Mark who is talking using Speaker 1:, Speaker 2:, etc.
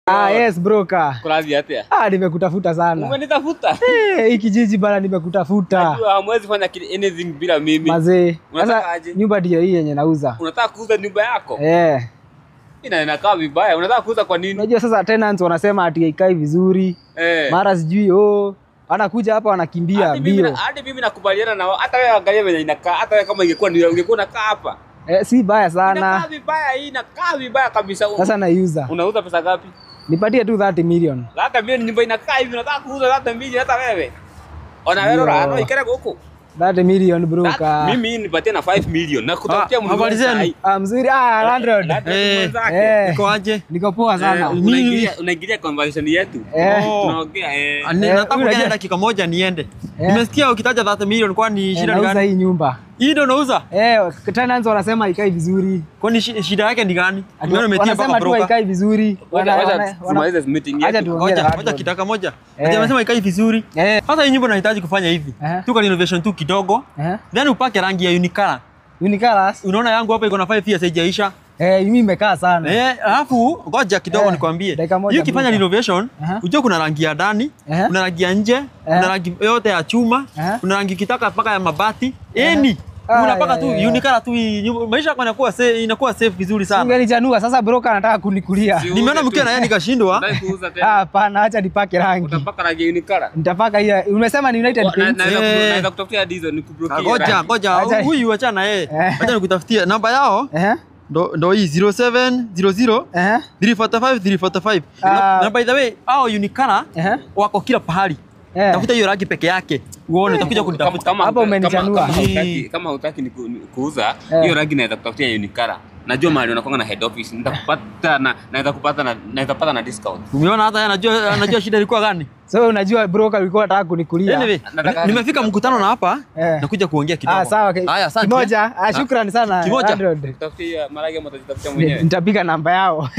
Speaker 1: Ah, yes broker.
Speaker 2: Kurathi atia?
Speaker 1: Ah, nimekutafuta sana.
Speaker 2: Umenitafuta?
Speaker 1: Eh, hii kijiji bana nimekutafuta.
Speaker 2: Najua hamwezi fanya anything bila mimi.
Speaker 1: Mazee.
Speaker 2: Unataka
Speaker 1: Sasa
Speaker 2: aje?
Speaker 1: nyumba ndio hii yenye nauza.
Speaker 2: Unataka kuuza nyumba yako?
Speaker 1: Eh.
Speaker 2: Ina inakaa vibaya. Unataka kuuza kwa nini?
Speaker 1: Unajua sasa tenants wanasema ati haikai vizuri.
Speaker 2: Eh.
Speaker 1: Mara sijui oh, wanakuja hapa wanakimbia
Speaker 2: Hadi mimi
Speaker 1: mbio.
Speaker 2: hadi mimi nakubaliana na wao. Hata wewe angalia venye inakaa. Hata wewe kama ingekuwa ni ungekuwa unakaa hapa.
Speaker 1: Eh, si baya sana.
Speaker 2: Inakaa vibaya hii, inakaa vibaya kabisa.
Speaker 1: Sasa naiuza.
Speaker 2: Unauza pesa ngapi?
Speaker 1: Nipatie tu 30 million.
Speaker 2: Hata mimi nyumba inakaa hivi unataka kuuza hata mbili hata wewe. Ona wewe
Speaker 1: Ndio.
Speaker 2: rora, ikere huko.
Speaker 1: 30 million broker.
Speaker 2: Mimi nipatie na 5 million na kutafutia
Speaker 3: Ah,
Speaker 2: mnunuzi
Speaker 3: habari zenu?
Speaker 2: sahi.
Speaker 1: Ah, mzuri. Ah, landlord.
Speaker 2: Landlord
Speaker 3: Eh.
Speaker 2: mwenzake.
Speaker 1: Eh.
Speaker 3: Iko aje?
Speaker 1: Niko poa sana.
Speaker 3: Eh,
Speaker 2: Unaingilia conversation yetu.
Speaker 1: Eh.
Speaker 2: Tunaongea eh.
Speaker 3: Ah,
Speaker 1: Eh,
Speaker 3: nataka
Speaker 1: unajua-
Speaker 3: kuja dakika moja niende.
Speaker 1: Eh.
Speaker 3: Nimesikia ukitaja 30 million kwani
Speaker 1: Eh,
Speaker 3: shida ni
Speaker 1: nauza
Speaker 3: gani?
Speaker 1: hii nyumba.
Speaker 3: Hii ndio unauza?
Speaker 1: Eh, tenants wanasema haikai vizuri.
Speaker 3: Kwani shida yake ni gani? Nimeona umetia mpaka
Speaker 1: Wanasema tu
Speaker 3: broker.
Speaker 1: haikai vizuri.
Speaker 2: Ngoja wacha tumalize meeting
Speaker 1: Acha
Speaker 2: yetu.
Speaker 1: tuongee na
Speaker 3: Ngoja, ngoja
Speaker 1: landlord.
Speaker 3: kitaka moja.
Speaker 1: Eh.
Speaker 3: Ati amesema ikai vizuri.
Speaker 1: Eh.
Speaker 3: Sasa hii nyumba unahitaji kufanya hivi.
Speaker 1: Eh.
Speaker 3: Tu ka renovation tu kidogo.
Speaker 1: Eh.
Speaker 3: Then upake rangi ya unicolor.
Speaker 1: Unicolors.
Speaker 3: Unaona yangu hapa iko na 5 years haijaisha.
Speaker 1: Eh, mimi imekaa sana.
Speaker 3: Eh, alafu ngoja kidogo
Speaker 1: Eh,
Speaker 3: nikwambie.
Speaker 1: dakika moja
Speaker 3: Hiyo ukifanya
Speaker 1: broker.
Speaker 3: renovation,
Speaker 1: Aha.
Speaker 3: ujue kuna rangi ya ndani,
Speaker 1: Aha.
Speaker 3: kuna rangi ya nje, kuna rangi yote ya chuma,
Speaker 1: Aha.
Speaker 3: kuna rangi kitaka mpaka ya mabati. Any.
Speaker 1: Ah,
Speaker 3: Unapaka
Speaker 1: ya,
Speaker 3: tu
Speaker 1: ya, ya.
Speaker 3: unicolor tu hii nyumba- maisha yako inakuwa safe, inakuwa safe vizuri sana.
Speaker 1: Ungenichanua sasa broker anataka kunikulia.
Speaker 2: Si-
Speaker 3: Nimeona mkiwa na yeye nikashindwa.
Speaker 2: Unataka kuuza tena.
Speaker 1: Ah, hapana, acha nipake rangi.
Speaker 2: Utapaka rangi unicolor.
Speaker 1: Nitapaka hiyo. Umesema ni United Paints?
Speaker 3: Eh.
Speaker 2: Naweza kutafutia diesel nikublokie.
Speaker 3: Ngoja,
Speaker 2: rangi.
Speaker 3: ngoja,
Speaker 1: Acha-
Speaker 3: huyu achana na yeye.
Speaker 1: Eh.
Speaker 3: Acha nikutafutie namba yao.
Speaker 1: Eh.
Speaker 3: Ndo hii 0700
Speaker 1: Eh.
Speaker 3: 345 345.
Speaker 1: Ah.
Speaker 3: Na by the way, hao unicolor
Speaker 1: Eh.
Speaker 3: wako kila pahali.
Speaker 1: Eh.
Speaker 3: Tafuta hiyo rangi peke yake. Uone utakuja kunitafuta.
Speaker 1: Hapo umenichanua.
Speaker 2: Kama hutaki ni kuuza
Speaker 1: Eh.
Speaker 2: hiyo rangi naweza kutafutia unicolor. Najua mahali unakuanga na head office. Nitakupata na naweza kupata na naweza pata na discount.
Speaker 3: Umeona hata yeye anajua shida ilikuwa gani?
Speaker 1: So unajua broker ulikuwa unataka kunikulia.
Speaker 3: Anyway,
Speaker 2: Nataka-
Speaker 3: nimefika mkutano na hapa
Speaker 1: Eh.
Speaker 3: nakuja kuongea kidogo.
Speaker 1: Ah, sawa.
Speaker 3: Haya, asante.
Speaker 1: Kimoja. Ah, shukrani sana.
Speaker 3: Kimoja.
Speaker 1: Landlord.
Speaker 2: Kutafutia maragi ama utajitafutia mwenyewe.
Speaker 1: Nitapiga namba yao.